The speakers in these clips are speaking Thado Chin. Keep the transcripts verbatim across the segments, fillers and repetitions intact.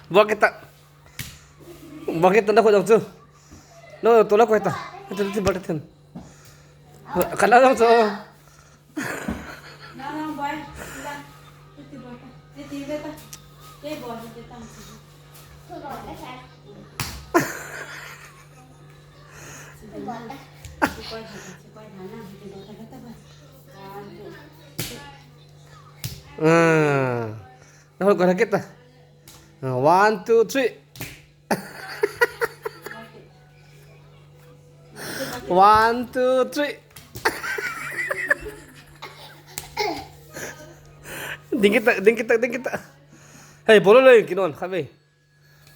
Bol kit ta. Bol kit ta, na khut jong chu. No, to la koi ta. Ito, ito, bol ta then. Kala jong chu. Ah. Na khut koi kit ta. Ah, one, two, three. One, two, three. Ding kit ta, ding kit ta, ding kit ta. Hey, bol le, kinon, khatvei.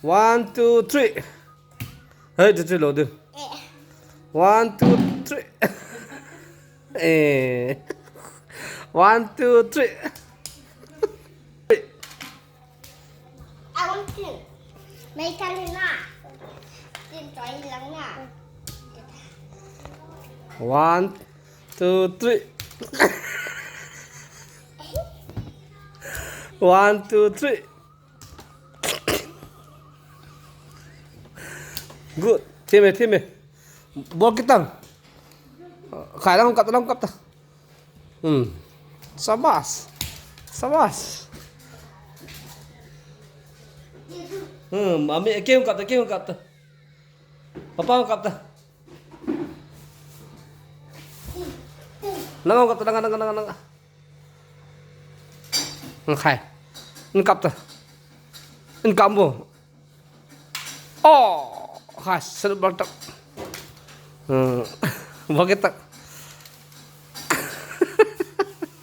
One, two, three. Hey, two, three, lo ding. One, two, three. Eh. One, two, three. I want to. May ka rin na. Din to ay lang na. One, two, three. One, two, three. Good. Thim e, thim e. Bol kit tang. Khai lang kap, lang kap ta. Hmm. Sabas. Sabas. Hmm, mami, kei hung kap ta, kei hung kap ta. Papa hung kap ta. Nang hung kap ta, nang, nang, nang, nang. Nang khai. Nang kap ta. Nang kap mo. Oh, ha, seru bal tak. Hmm. Bol kit ta.